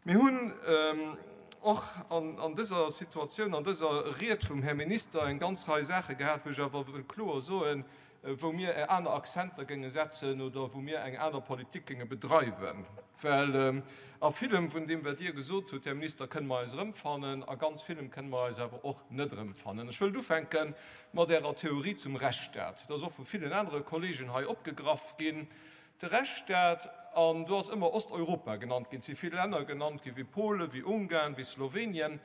Mir hunn och an dëser Situatioun, an dëser Ried vum Här Minister eng ganz Rei Saache gehat, wou ech awer wëll kloer soen, wou mir aner Akzenter géinge setzen oder wou mir eng aner Politik géinge bedreiwen. Well a villem vun deem, wat Dir gesot hutt, Här Minister, kënne mer eis erëmfannen, a ganz villem kënne mer eis awer och net erëmfannen. Ech wëllt ufänke mat Ärer Theorie zum Rechtsstaat. Dat ass och vu villen anere Kollegen hei opgegraff ginn. De Rechtsstaat, an do ass ëmmer Osteuropa genannt ginn, et si vill Länner genannt ginn, wéi Polen, wéi Ungarn, wéi Slowenien.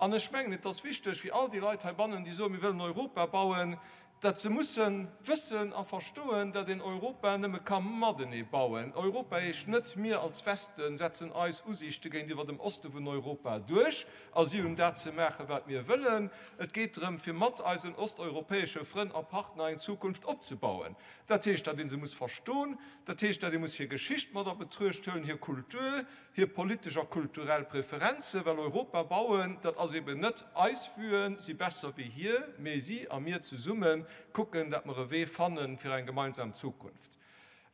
An ech mengen, et ass wichteg fir all déi Leit heibannen, déi soen, mir wëllen Europa bauen, datt se musse wëssen a verstoen, datt een Europa nëmme ka matenee bauen. Europa heescht net, mir als Westen setzen eis Usiichte géintiwwer dem Oste vun Europa duerch a si hunn dat ze maachen, wat mir wëllen. Et geet drëm, fir mat eisen osteuropäesche Frënn a Partner eng Zukunft opzebauen. Dat heescht, datt ee se muss verstoen, dat heescht, datt ee muss hir Geschicht mat a Betruecht huelen, hir Kultur, hir politesch a kulturell Preferenzen, well Europa bauen, dat ass eben net eis Vuen si besser wéi hir, mee si a mir zesumme kucken, dat mer e Wee fanne fir eng gemeinsam Zukunft.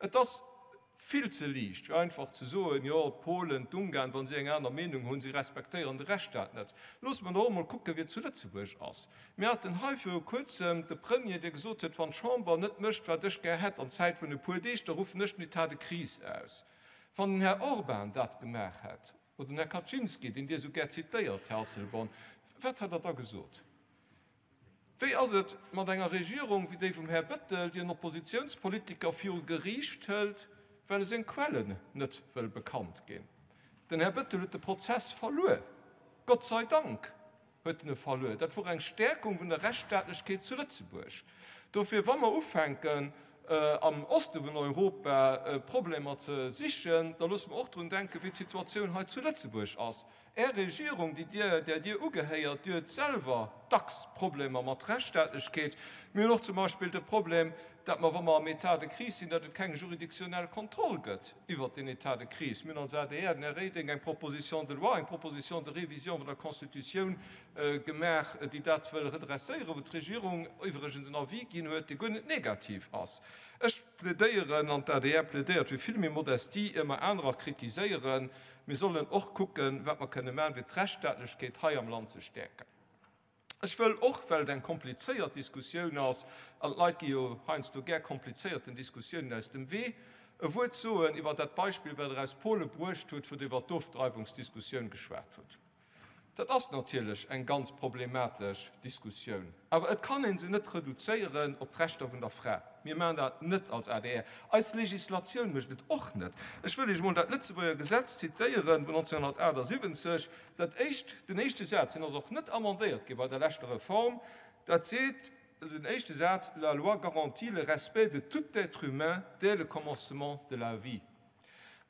Et ass vill ze liicht, fir einfach ze soen, jo, d'Polen, d'Ungarn, wa si eng aner Meenung hunn, si respektéieren de Rechtsstaat net. Loosse mer doch och emol kucken, wéi et zu Lëtzebuerg ass. Mir haten hei viru Kuerzem de Premier, dee gesot huet, Wann d'Chamber net mécht, wat ech gär hätt an Zäit vun e puer Deeg, da ruffen ech den État de crise aus. Wann den Här Orbán dat gemaach hätt, oder den Här Kaczynski, deen Dir esou gär zitéiert, Här Asselborn, wat hätt Der da gesot? Wéi ass et mat enger Regierung wéi déi vum Här Bettel, déi en Oppositionspolitiker viru Geriicht hëlt, well e seng Quellen net wëll bekannt ginn? Den Här Bettel huet de Prozess verluer, Gott sei Dank! huet en e verluer. Dat wor eng Stäerkung vun der Rechtsstaatlechkeet zu Lëtzebuerg. Dofir, wa mer ufänken, am Oste vun Europa Problemer ze sichen, da loosse mer och drun denken, wéi d'Situatioun hei zu Lëtzebuerg ass. Är Regierung, déi Dir, där Dir ugehéiert, déi huet selwer dacks Problemer mat Rechtsstaatlechkeet. Mir hunn och zum Beispill de Problem, dat mer, wa mer am État de crise sinn, datt et keng juridictionnel Kontroll gëtt iwwert deen État de crise. Mir hunn als adr, den Här Reding, eng Proposition de loi, eng Proposition de révision vun der Constitutioun gemaach, déi dat wëll redresséieren, wou d'Regierung iwwregens en Avis ginn huet, dee guer net negativ ass. Ech plädéieren, an d'ADR plädéiert fir vill méi Modestie, ier mer anerer kritiséieren. Mir sollen och kucken, wat mer kënne maachen, fir d'Rechtsstaatlechkeet hei am Land ze stäerken. Ech wëll och, well et eng komplizéiert Diskussioun ass, an d'Leit gi jo heiansdo gär komplizéierten Diskussiounen aus dem Wee, e Wuert soen iwwer dat Beispill, wat Der aus Pole bruecht hutt, wou Der iwwer d'Ofdreiwungsdiskussioun geschwat hutt. Dat ass natierlech eng ganz problematesch Diskussioun, awer et kann ee se net reduzéieren op d'Rechter vun der Fra. Mir maachen dat net als adr. Eis Legislatioun mécht et och net. Ech wëll Iech emol dat Lëtzebuerger Gesetz zitéieren vun 1978, Dat éischt, den éischte Saz, deen ass och net amendéiert gi bei der leschter Reform, dat seet, den éischte Saz, La loi garantit le respect de tout être humain dès le commencement de la vie.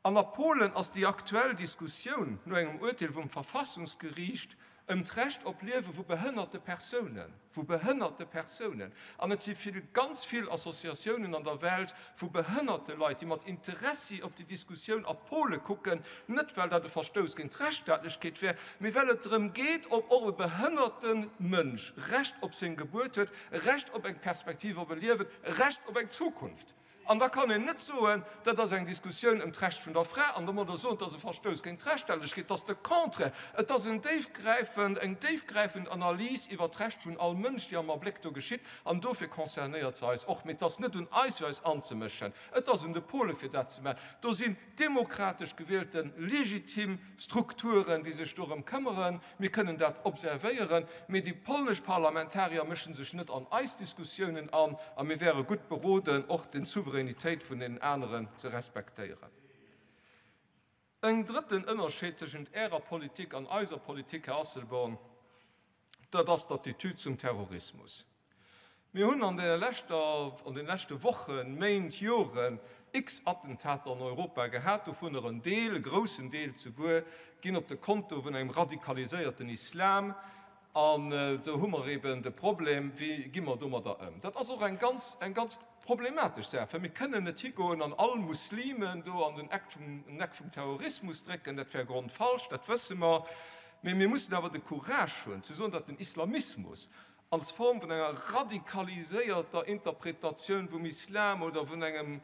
An a Polen ass déi aktuell Diskussioun no engem Urteel vum Verfassungsgeriicht ëm d'Recht op Liewe vu behënnerte Persounen, vu behënnerte Persounen. An et si vill, ganz vill Associatiounen an der Welt vu behënnerte Leit, déi mat Interessi op déi Diskussioun a Pole kucken, net well dat e Verstouss géint d'Rechtsstaatlechkeet wär, mee well et drëm geet, ob och e behënnerte Mënsch Recht op seng Gebuert huet, Recht op eng Perspektiv op e Liewen, Recht op eng Zukunft. An da kann een net soen, dat ass eng Diskussioun ëm d'Recht vun der Fra, an domadder soen, et ass e Verstouss géint d'Rechtsstaatlechkeet. Et ass de Contraire. Et ass en déifgräifend, eng déifgräifend Analys iwwert d'Recht vun all Mënsch, déi am Abléck do geschitt. An dofir concernéiert se eis och. Mee et ass net un eis, fir eis anzemëschen. Et ass un de Pole fir dat ze maachen. Do sinn demokratesch gewielten, legitim Strukturen, déi sech dorëm këmmeren. Mir kënnen dat observéieren, mee déi polnesch Parlamentarier mësche sech net an eis Diskussiounen an, a mir wäre gutt beroden, och den Souveränitéit vun deenen aneren ze respektéieren. En drëtten Ënnerscheed tëschent Ärer Politik an eiser Politik, Här Asselborn, dat ass d'Attitüd zum Terrorismus. Mir hunn an der leschter, an den leschte Wochen, Méint, Joren x Attentater an Europa gehat, dovunner en Deel, e groussen Deel zeguer, ginn op de Konto vun engem radikaliséierten Islam. An do hu mer eben de Problem, wéi gi mer domadder ëm? Dat ass och eng ganz, eng ganz problematesch Saach, well mir kënnen net higoen an all Muslimen do an den Eck vum, den Eck vum Terrorismus drécken. Dat wär grondfalsch, dat wësse mer. Mee mir mussen awer de Courage hunn ze soen, datt den Islamismus als Form vun enger radikaliséierter Interpretatioun vum Islam oder vun engem.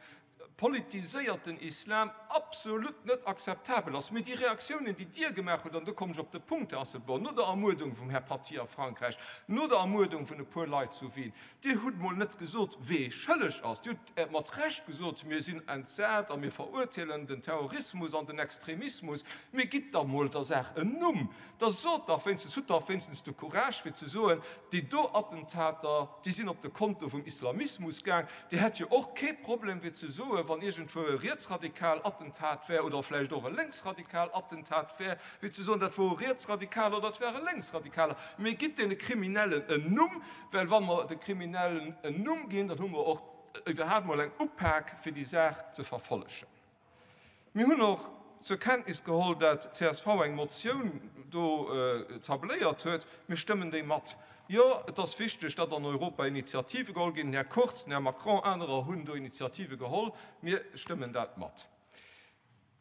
politiséierten Islam absolut net akzeptabel ass. Mee déi Reaktiounen, déi Dir gemaach hutt, an do kommen ech op de Punkt, Här Asselborn, no der Ermuerdung vum Här Paty a Frankräich, no der Ermuerdung vun e puer Leit zu Wien, Dir hutt mol net gesot, wee schëlleg ass. Dir hutt mat Recht gesot, mir sinn entsat a mir verurteelen den Terrorismus an den Extremismus. Mee gitt da mol der Saach en Numm. Da sot dach wéinstens, hutt dach wéinstens de Courage fir ze soen, déi do Attentater, déi sinn op de Konto vum Islamismus gaang. Dir hätt jo och kee Problem fir ze soen, wann iergendwou e rietsradikal Attentat wär oder vläicht och e lénksradikal Attentat wär, fir ze soen, dat wor e Rietsradikaler oder dat war e Lénksradikaler. Mee gitt deene Kriminellen en Numm, well wa mer de Kriminellen en Numm ginn, dann hu mer och iwwerhaapt mol eng Upak fir déi Saach ze verfollegen. Mir hunn och zur Kenntnis geholl, dat csv eng Motioun do tabléiert huet. Mir stëmmen déi mat. Jo, et ass wichteg, datt an Europa Initiative geholl ginn. Den Här Kurz, den Här Macron, anerer hunn do Initiative geholl. Mir stëmmen dat mat.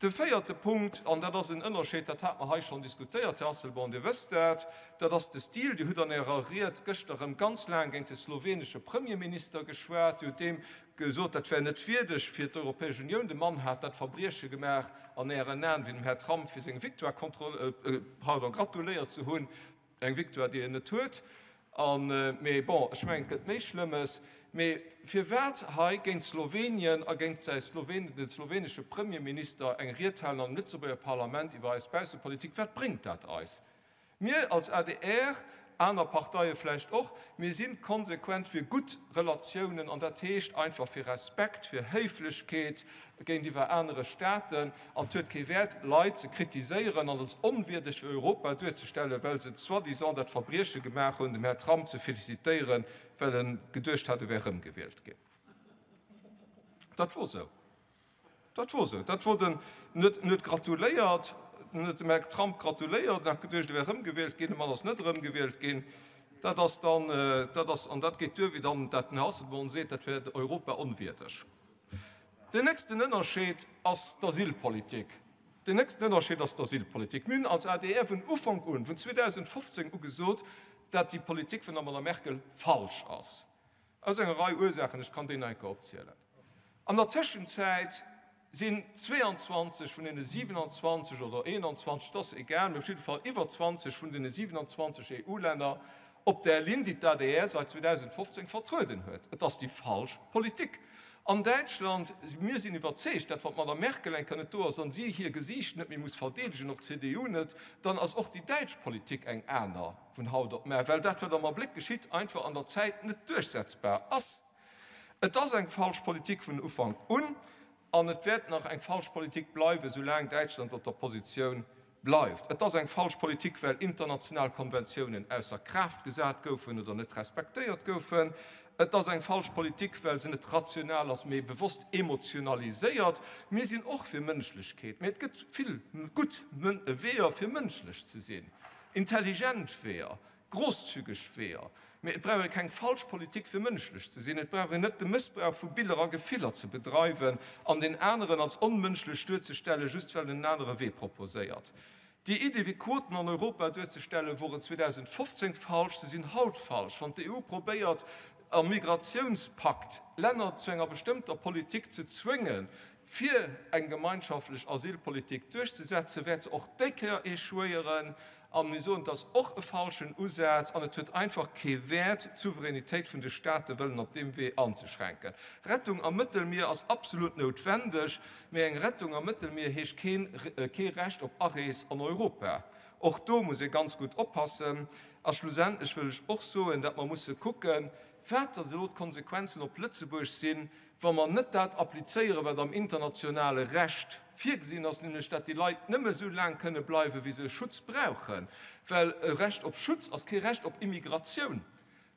De véierte Punkt, an dat ass en Ënnerscheed, dat hate mer hei schonn diskutéiert, Här Asselborn, Dir wësst dat, dat ass de Stil. Dir hutt an Ärer Ried gëschter erëm ganz laang géint de slowenesche Premierminister geschwat. Dir hutt deem gesot, dat wär net wierdeg fir d'Europäesch Unioun. De Mann hat dat Verbrieche gemaach an Ären Aen, wéi dem Här Trump fir seng Victoire pardon, gratuléiert ze hunn, eng Victoire, déi en net huet. An, mee bon, ech mengen, et gëtt méi Schlëmmes. Mee firwat hei géint Slowenien a géint säi de slowenesche Premierminister eng Ried halen am Lëtzebuerger Parlament iwwer eis Baussepolitik? Wat bréngt dat eis? Mir als adr, aner Parteie vläicht och, mir si konsequent fir gutt Relatiounen, an dat heescht einfach fir Respekt, fir Héiflechkeet géintiwwer anere Staaten. An et huet kee Wäert, Leit ze kritiséieren an als onwierdeg fir Europa duerzestellen, well se soi-disant dat Verbrieche gemaach hunn, dem Här Trump ze felicitéieren, well e geduecht hat, e wär erëmgewielt ginn. Dat wor esou. Dat wor esou. Dat wor den, en huet, en huet gratuléiert, en huet dem Här Trump gratuléiert, en hat geduecht, e wär erëmgewielt ginn, de Mann ass net erëmgewielt ginn. Dat ass dann, dat ass, an dat geet duer, wéi dann dat den Här Asselborn seet, dat wär Europa onwierdeg. Den nächsten Ënnerscheed ass d'Asylpolitik. Den nächsten Ënnerscheed ass d'Asylpolitik. Mir hunn als adr vun Ufank un, vun 2015 u gesot, dat déi Politik vun der Madame Merkel falsch ass. Aus enger Rei Ursaachen, ech kann déi nach eng Kéier opzielen. An der Tëschenzäit sinn 22 vun deene 27 oder 21, et ass egal, mee op jidde Fall iwwer 20 vun deene 27 EU-Länner op där Linn, déi d'ADR seit 2015 vertrueden huet. Et ass déi falsch Politik. An Däitschland, mir sinn iwwerzeegt, dat wann d'Madame Merkel eng Kéier net do ass an si hir Gesiicht net méi muss verdeedegen, och d'CDU net, dann ass och déi däitsch Politik eng aner. Vun haut op mar, well dat, wat am Abléck geschitt, einfach an der Zäit net duerchsetzbar ass. Et ass eng falsch Politik vun Ufank un an et wäert nach eng falsch Politik bleiwen, soulaang Däitschland op der Positioun bleift. Et ass eng falsch Politik, well international Konventiounen ausser Kraaft gesat goufen oder net respektéiert goufen. Et ass eng falsch Politik, well se net rational ass, mee bewosst emotionaliséiert. Mir sinn och fir Mënschlechkeet, mee et gëtt vill gutt Weeër, fir mënschlech ze sinn. Intelligent Weeër, grosszügeg Weeër, mee et brauch ee keng falsch Politik fir mënschlech ze sinn. Et brauch een net de Mëssbrauch vu Biller a Gefiller ze bedreiwen an deen aneren als onmënschlech duerzestellen, just well en en anere Wee proposéiert. Déi Iddi fir Quoten an Europa duerzestellen, woren 2015 falsch, se sinn haut falsch. Wann d'EU probéiert am Migrationspakt Länner zu enger bestëmmter Politik ze zwéngen, Fir eng gemeinschaftlech Asylpolitik duerchzesetzen, wäert se och déi Kéier échouéieren. A mir soen, et ass och e falschen Usaz an et huet einfach kee Wäert, d'Souveränitéit vun de State wëllen op deem Wee anzeschränken. Rettung am Mëttelmier ass absolut noutwendeg, mee eng Rettung am Mëttelmier heescht kee Recht op Arees an Europa. Och do muss ee ganz gutt oppassen. A schlussendlech wëll ech och soen, datt mer musse kucken, wat dann elo d'Konsequenzen op Lëtzebuerg sinn, wa mer net dat applizéieren, wat am internationale Recht virgesinn ass, nämlech dat déi Leit nëmme esou laang kënne bleiwen, wéi se e Schutz brauchen, well e Recht op Schutz ass kee Recht op Immigratioun.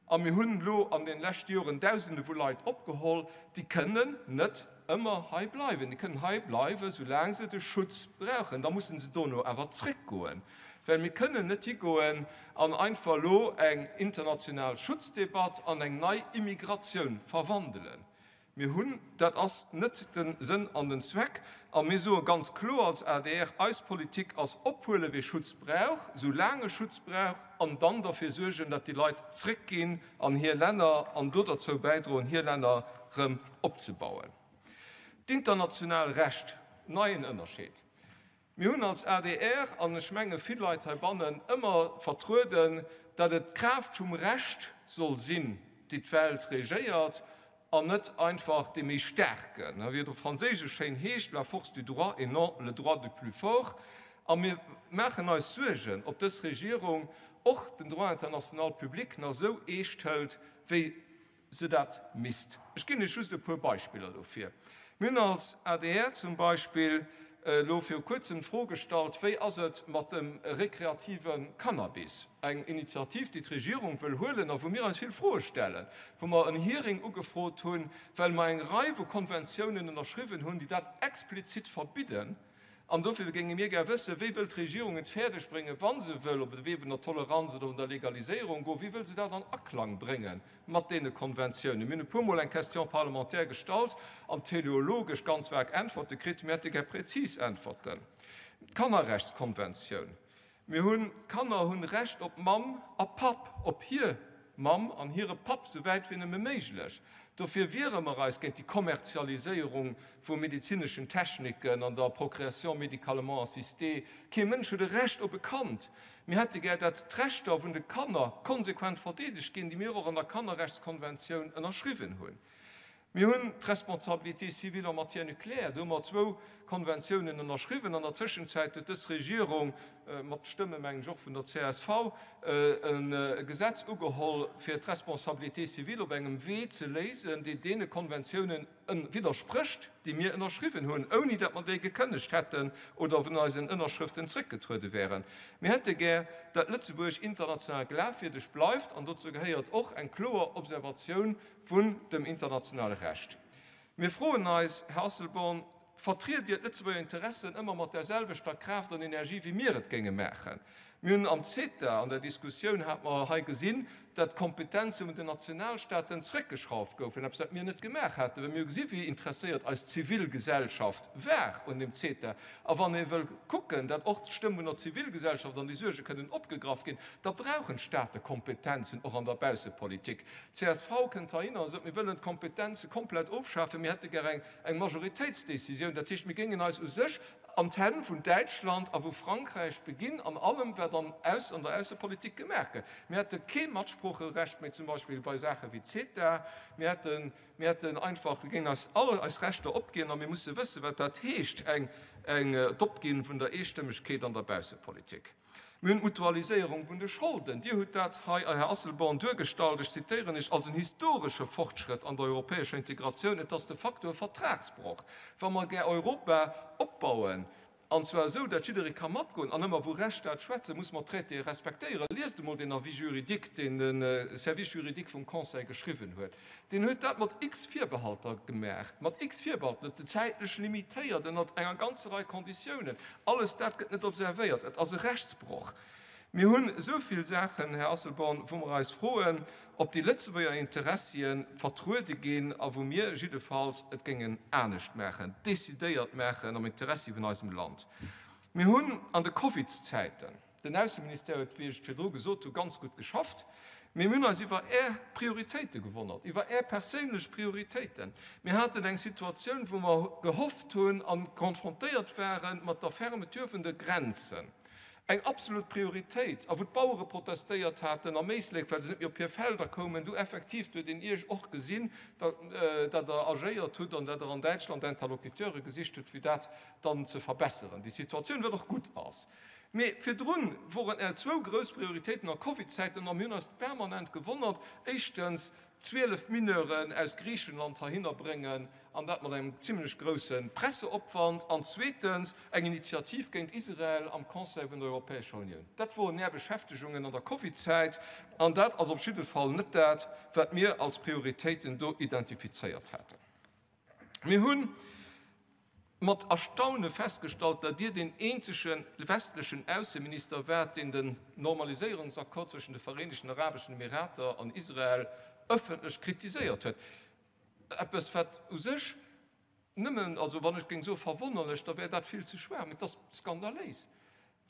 A mir hunn elo an deene leschte Joren Dausende vu Leit opgeholl, déi kënnen net ëmmer hei bleiwen. Déi kënnen hei bleiwen, soulaang se de Schutz brauchen. Da musse se dono awer zréckgoen, well mir kënnen net higoen an einfach elo eng international Schutzdebatt an eng nei Immigratioun verwandelen. Mir hunn, dat ass net de Sënn an den Zweck. A mir soe ganz kloer als adr, Eis Politik ass ophuelen, wee Schutz brauch, soulaang e Schutz brauch, an dann derfir suergen, datt déi Leit zréckginn an hir Länner an do derzou bäidroen, hir Länner erëm opzebauen. D'international Recht, neien Ënnerscheed. Mir hunn als adr, an ech menge vill Leit heibannen, ëmmer vertrueden, datt et d'Kraaft vum Recht soll sinn, déi d'Welt regéiert, an net einfach dee méi Staarken, wéi et op Franséisch esou schéin heescht, la force du droit et non le droit du plus fort. A mir maachen eis Suergen, ob dës Regierung och den Droit international public nach esou eescht hëlt, wéi se dat misst. Ech ginn lech just e puer Beispiller dofir. Mir hunn als adr zum Beispill elo viru Kuerzem d'Fro gestallt, Wéi ass et mat dem rekreative Cannabis? Eng Initiativ, déi d'Regierung wëll huelen a wou mir eis vill Froe stellen, wou mer en Hearing ugefrot hunn, well mer eng Rei vu Konventiounen ënnerschriwwen hunn, déi dat explizit verbidden. An dofir géinge mir gär wëssen, Wéi wëll d'Regierung et fäerdeg bréngen, wa se wëll op de Wee vun der Toleranz oder vun der Legaliséierung goen, wéi wëll se dat an Aklang brénge mat deene Konventiounen? Mir hunn e puermol eng Question parlementaire gestallt an teleologesch ganz vag Äntwerte kritt. Mir hätte gär präzis Äntwerten. D'Kannerrechtskonventioun. Mir hunn, d'Kanner hunn Recht op Mamm a Papp, op hir Mamm an hire Papp, sou wäit wéi nëmme méiglech. Dofir wiere mer eis géint déi Kommerzialiséierung vu medezineschen Techniken an der Procréation médicalement assistée. Kee Mënsch huet e Recht op e Kand. Mir hätte gär, dat d'Rechter vun de Kanner konsequent verdeedegt ginn, déi mir och an der Kannerrechtskonventioun ënnerschriwwen hunn. Mir hunn d'Responsabilité civile en matière nucléaire, do hu mer zwou Konventiounen ënnerschriwwen. An der Tëschenzäit huet dës Regierung, mat Stëmme mengen ech och vun der csv, e Gesetz ugeholl, fir d'Responsabilité civile op engem Wee ze léisen, deen deene Konventiounen widdersprécht, déi mir ënnerschriwwen hunn, ouni datt mer déi gekënnegt hätten oder vun eisen Ënnerschrëften zréckgetruede wären. Mir hätte gär, datt Lëtzebuerg international glafwierdeg bleift, an dozou gehéiert och eng kloer Observatioun vun dem internationale Recht. Mir froen eis, Här Asselborn, Vertriet Dir d'Lëtzebuerger Interessen ëmmer mat där selwechter Kraaft an Energie, wéi mir et géinge maachen? Mir hunn am CETA, an der Diskussioun hate mer hei gesinn, dat d'Kompetenze vun den Nationalstaaten zréckgeschrauft goufen, eppes wat mir net gemaach haten, well mir hu gesi wéi interesséiert eis Zivilgesellschaft war un dem CETA. A wann ee wëll kucken, dat och d'Stëmm vun der Zivilgesellschaft an déi Suerge kënnen opgegraff ginn, da brauchen d'Staate Kompetenzen, och an der Baussepolitik. Csv kënnt heihinner a sot, mir wëllen d'Kompetenze komplett ofschafen, mir hätte gär eng Majoritéitsdécisioun. Dat heescht, mir géingen eis u sech an d'Hänn vun Däitschland a vu Frankräich beginn an allem, wat an der Aussepolitik gemaach gëtt. Mir hätte kee Matsproocherecht méi zum Beispill bei Saache wéi CETA. Mir hätten, mir hätten einfach, mir géingen eis all eis Rechter opginn a mir musse wëssen, wat dat heescht, eng, d'Opginn vun der Eestëmmegkeet an der Baussepolitik. Mir hunn d'Mutualiséierung vun de Scholden, Dir hutt dat hei, Här Asselborn, duergestallt, ech zitieren Iech, als en historesche Fortschrëtt an der europäescher Integratioun. Et ass de facto e Vertragsbroch. Wa mer gär Europa opbauen, an zwar esou, datt jidderee ka matgoen an ëmmer vu Rechtsstaat schwätzen, muss mer d'Traitéë respektéieren. Liest emol deen Avis juridique, deen de Service juridique vum Conseil geschriwwen huet. Deen huet dat mat x Virbehalter gemaach, mat x Virbehalten, huet en zäitlech limitéiert ënnert enger ganzer Rei Konditiounen. Alles dat gëtt net observéiert. Et ass e Rechtsbroch. Mir hunn esou vill Saachen, Här Asselborn, wou mer eis froen, ob déi Lëtzebuerger Interessie vertruede ginn a wou mir jiddefalls et géingen anescht maachen, decidéiert maachen am Interessi vun eisem Land. Mir hunn an de Covidszäiten, Den Ausseministère huet, wéi ech et virdru gesot hu, ganz gutt geschafft. Mee mir hunn eis iwwer Är Prioritéite gewonnert, iwwer Är perséinlech Prioritéiten. Mir haten eng Situatioun, wou mer gehofft hunn a konfrontéiert ware mat der Fermeture vun de Grenzen, eng absolut Prioritéit, a wou d'Bauere protestéiert haten am Éislek, well se net méi op hir Felder koumen. Du effektiv, do huet een Iech och gesinn, datt Der agéiert hutt an datt Der an Däitschland Interlocuteure gesicht hutt, fir dat dann ze verbesseren, déi Situatioun, wat och gutt ass. Mee virdrun woren är zwou grouss Prioritéiten a Covid-Zäiten, a mir hunn eis permanent gewonnert, éischtens 12 Mineuren aus Griichenland heihinner bréngen, an dat mat engem zimlech grousse Presseopwand, an zweetens eng Initiativ géint Israel am Conseil vun der Europäescher Unioun. Dat woren är Beschäftegungen an der Covid-Zäit, an dat ass op jidde Fall net dat, wat mir als Prioritéiten do identifizéiert haten. Mir hunn mat Erstaune festgestallt, datt Dir deen eenzege westlechen Ausseminister waart, deen den Normaliséierungsaccord zwëschen de Vereenegten Arabeschen Emirater an Israel ëffentlech kritiséiert huet. Eppes, wat u sech nëmmen, also wann ech géing soe verwonnerlech, da wär dat vill ze schwaach, mee et ass skandaléis.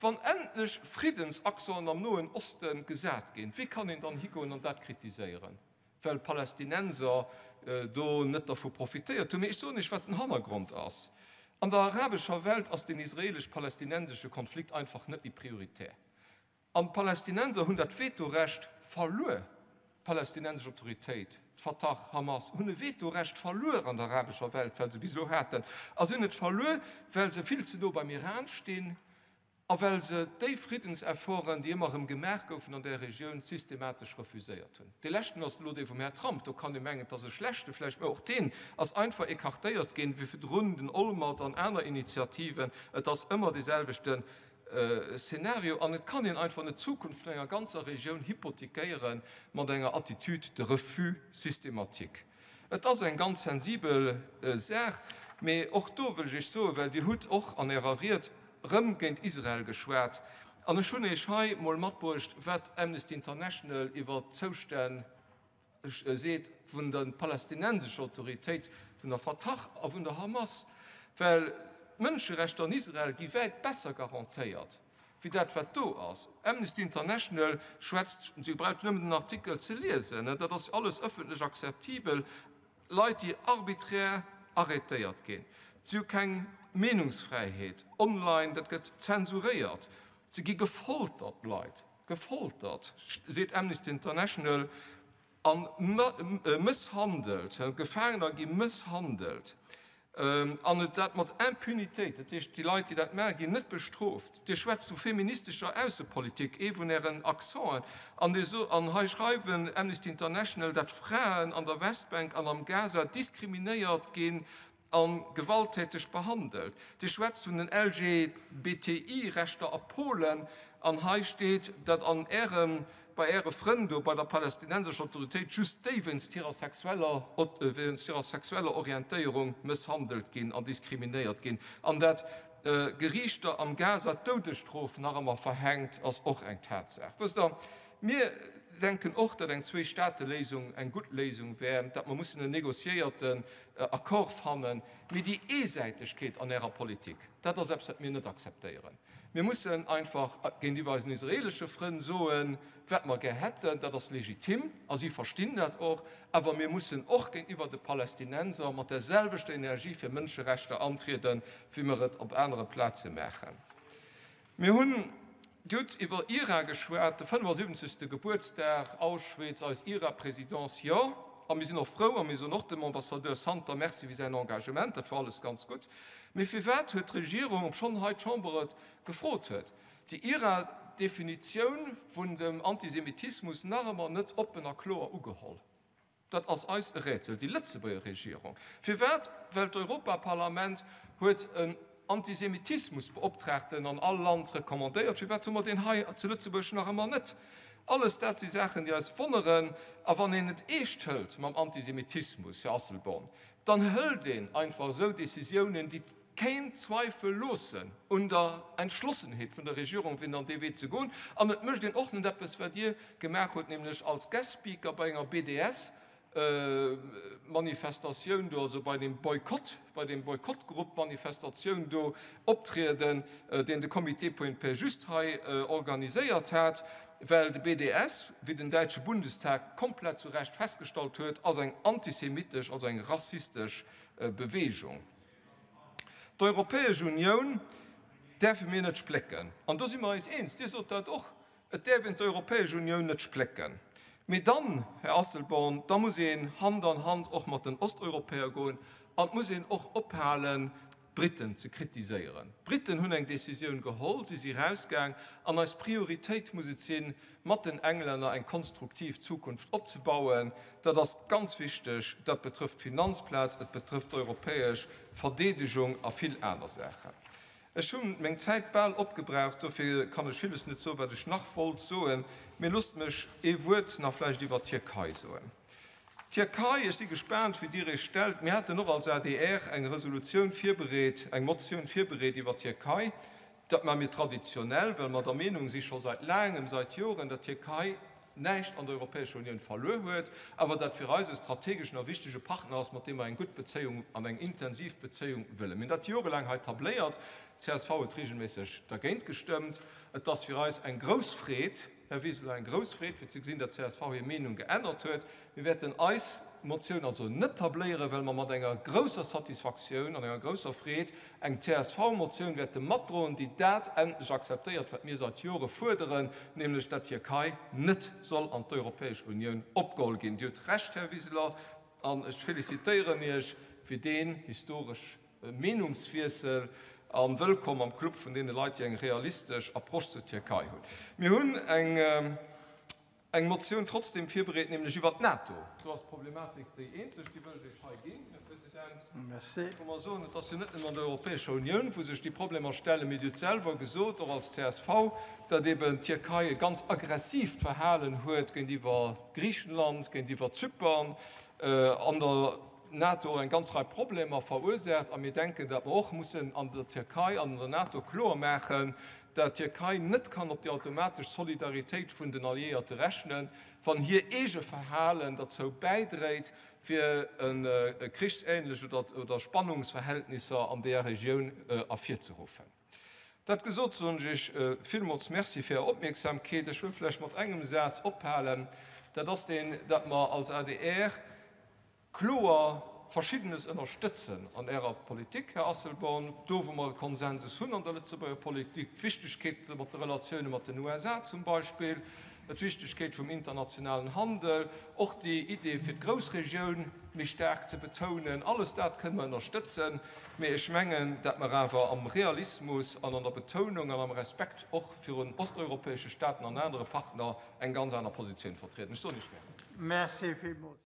Wann endlech Friddensaccenten am Noen Oste gesat ginn, wéi kann een dann higoen an dat kritiséieren? Well Palästinenser. do net dervu profitéiert hunn. Mee ech soen Iech, wat den Hannergrond ass. An der arabescher Welt ass den israelesch-palästinensesche Konflikt einfach net méi prioritär. An d'Palästinenser hunn dat Vetorecht verluer. D'palästinensesch Autoritéit, d'Fatah, Hamas, hunn e Vetorecht verluer an der arabescher Welt, well se bis elo haten. A se hunn et verluer, well se vill ze no beim Iran stinn a well se déi Friddensefforten, déi ëmmer erëm gemaach goufen an där Regioun, systematesch refuséiert hunn. Dee leschten ass elo dee vum Här Trump. Do kann ee mengen, et ass e schlechte vläicht, mä och deen ass einfach écartéiert ginn, wéi virdrun den Olmert an aner Initiativen. Et ass ëmmer dee selwechte Szenario an et kann een einfach net d'Zukunft vun enger ganzer Regioun hypothekéiere mat enger Attitude de refus systématique. Et ass eng ganz sensibel Saach, mee och do wëll ech Iech soen, well Dir hutt och an Ärer Ried rëm géint Israel geschwat, an ech hunn Iech hei mol matbruecht, wat Amnesty International iwwert d'Zoustänn seet vun der palästinensescher Autoritéit, vun der Fatah a vun der Hamas, well d'Mënscherechter an Israel gi wäit besser garantéiert wéi dat wat do ass. Amnesty International schwätzt, Dir braucht nëmmen den Artikel ze liesen, dat ass alles ëffentlech akzeptibel, Leit déi arbiträr arrêtéiert ginn, si hu keng Meenungsfräiheet online, dat gëtt zensuréiert, se gi gefoltert, Leit. Gefoltert, seet Amnesty International, a mësshandelt, Gefaangener gi mësshandelt, an et dat mat Impunitéit, dat heescht, déi Leit, déi dat maachen, ginn net bestrooft. Dir schwätzt vu feministescher Aussepolitik, ee vun Ären Accenten, an Dir sot, an hei schreiwen Amnesty International, datt Fraen an der Westbänk an am Gaza diskriminéiert ginn A gewalttäteg behandelt. Dir schwätzt vun den LGBTI-Rechter a Polen, an hei steet, datt an Ärem, bei Äre Frënn do bei der palästinensescher Autoritéit just déi wéinst hirer sexueller, wéinst hirer sexueller Orientéierung mësshandelt ginn an diskriminéiert ginn, an dat Geriichter am Gaza d'Doudesstrof nach ëmmer verhänkt, ass och eng Tatsaach. Wësst Der, mir denken och, datt eng Zwee-Staate-Léisung eng gutt Léisung wär, datt mer mussen en négociéierten Accord fannen, mee déi Eesäitegkeet an Ärer Politik, dat ass eppes, wat mir net akzeptéieren. Mir mussen einfach géintiwwer eisen israelesche Frënn soen, wat mer gär hätten, dat ass legitim a si verstinn dat och, awer mir mussen och géintiwwer de Palästinenser mat där selwechter Energie fir Mënscherechter antrieden, wéi mer et op anere Plaze maachen. Mir hunn, Dir hutt iwwer IRA geschwat, de 75. Gebuertsdag, Auschwitz, eis IRA-Présidence, jo, a mir sinn och frou a mir soen och dem Ambassadeur Santer Merci fir säin Engagement, dat war alles ganz gutt. Mee firwat huet d'Regierung, obschonn hei d'Chamber et gefrot huet, déi IRA-Definitioun vun dem Antisemitismus nach ëmmer net oppen a kloer ugeholl? Dat ass eis e Rätsel, déi Lëtzebuerger Regierung. Firwat? Well d'Europaparlament huet en Antisemitismusbeoptraagten an all Land recommandéiert. Firwat hu mer deen hei zu Lëtzebuerg nach ëmmer net? Alles dat si Saachen, déi eis wonneren. A wann een et eescht hëlt mam Antisemitismus, Här Asselborn, dann hëlt een einfach esou Décisiounen, déi keen Zweifel loossen un der Entschlossenheet vun der Regierung, fir an dee Wee ze goen. An et mécht een och net eppes, wat Dir gemaach hutt, nämlech als Guest Speaker bei enger BDS-Manifestatioun do, also bei dem Boykott, bei dem Boykottgrupp-Manifestatioun do optrieden, deen de Comité pour une paix juste hei organiséiert hat, well de BDS, wéi den däitsche Bundestag komplett zu Recht festgestallt huet, ass eng antisemitesch, also eng rassistesch Bewegung. D'Europäesch Unioun däerfe mir net splécken. An do si mer eis eens, Dir sot dat och, et däerf een d'Europäesch Unioun net splécken. Mee dann, Här Asselborn, da muss een Hand an Hand och mat den Osteuropäer goen an et muss een och ophalen, d'Briten ze kritiséieren. D'Briten hunn eng Décisioun geholl, si si rausgaang an eis Prioritéit muss et sinn, mat den Englänner eng konstruktiv Zukunft opzebauen. Dat ass ganz wichteg. Dat betrëfft d'Finanzplaz, et betrëfft d'europäesch Verdeedegung a vill aner Saachen. Ech hu meng Zäit bal opgebraucht, dofir kann ech villes net soen, wat ech nach wollt soen. Mee loosst mech ee Wuert nach vläicht iwwer d'Tierkei soen. D'Tierkei, ech si gespaant, wéi Dir Iech stellt. Mir haten och als adr eng Resolutioun virbereet, eng Motioun virbereet iwwer d'Tierkei. Dat maache mir traditionell, well mer der Meenung si scho seit laangem, seit Joren, datt d'Tierkei näischt an der Europäescher Unioun verluer huet, awer dat fir eis e strategeschen a wichtege Partner ass, mat deem mer eng gutt Bezéiung an eng intensiv Bezéiung wëllen. Mir hunn dat jorelaang hei tabléiert. D'CSV huet regelméisseg dergéint gestëmmt. Et ass fir eis eng grouss Freed. Här Wiseler, eng grouss Freed, fir ze gesinn, datt csv hir Meenung geännert huet. Mir wäerten eis Motioun also net tabléieren, well mer mat enger grousser Satisfaktioun an enger grousser Freed eng CSV-Motioun wäerte matdroen, déi dat endlech akzeptéiert, wat mir seit Jore fuerderen, nämlech dat d'Tierkei net soll an d'Europäesch Unioun opgeholl ginn. Dir hutt Recht, Här Wiseler, an ech felicitéieren Iech fir deen historesch Meenungswiessel a wëllkomm am Club vun deene Leit, déi eng realistesch Approche zur Tierkei hunn. Mir hunn eng. Eng Motioun trotzdem virbereet, nämlech iwwert d'NATO. Do ass d'Problematik déi eenzeg, déi wëll ech Iech hei ginn, Här President, wou mer soen, et ass jo net nëmmen an der Europäescher Unioun, wou sech déi Problemer stellen, mee Dir hutt selwer gesot, och als csv, datt eben d'Tierkei e ganz aggressiivt Verhalen huet géintiwwer Griichenland, géintiwwer Zypern, an der NATO eng ganz Rei Problemer verursaacht. A mir denken, datt mer och mussen an der Tierkei an an der NATO kloermaachen, dat d'Tierkei net kann op déi automatesch Solidaritéit vun den Alliéierte rechnen, wann hir eege Verhalen derzou bäidréit, fir e krichsähnlech oder Spannungsverhältnisser an deeër Regioun ervirzeruffen. Dat gesot, soen ech Iech villmools Merci fir Är Opmierksamkeet. Ech wëll vläicht mat engem Saz ophalen, dat ass deen, datt mer als adr, Kloer Verschiddenes ënnerstëtzen an Ärer Politik, Här Asselborn, do wou mer e Konsensus hunn an der Lëtzebuerger Politik, d'Wichtegkeet mat de Relatioune mat den USA zum Beispill, d'Wichtegkeet vum internationalen Handel, och déi Idee fir d'Groussregioun méi staark ze betounen, alles dat kënne mer ënnerstëtzen. Mee ech mengen, dat mer awer am Realismus an an der Betounung an am Respekt och virun osteuropäesche Staaten an anere Partner eng ganz aner Positioun vertrieden. Ech soen Iech Merci. Merci villmools.